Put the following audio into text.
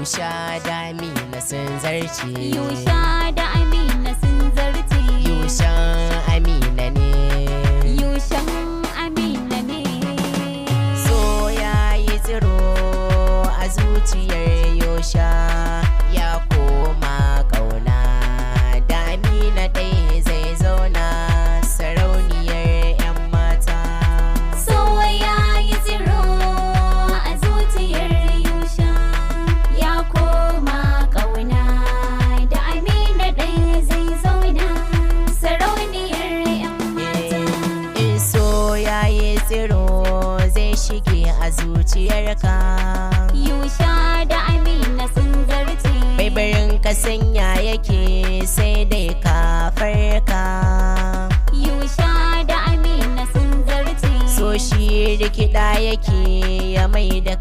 Yusha da Amina sun zarce. Yusha da Amina sun zarce. Yushan Amina ne. Yushan Amina ne. So ya yi tsiro a zuciyar Yusha, ya koma ƙauna. Da Amina ɗaya zai zauna, sarauniyar 'yan mata. So ya yi tsiro a zuciyar Yusha, ya koma ƙauna. Da Amina ɗaya zai zauna, sarauniyar 'yan mata. In so ya yi tsiro, zai shige a zuciyarka. Yusha da Amina sun zarce. Bai barin ka sanya yake, sai dai ka farka. Yusha da Amina sun zarce. So shi rikida yake ya mai da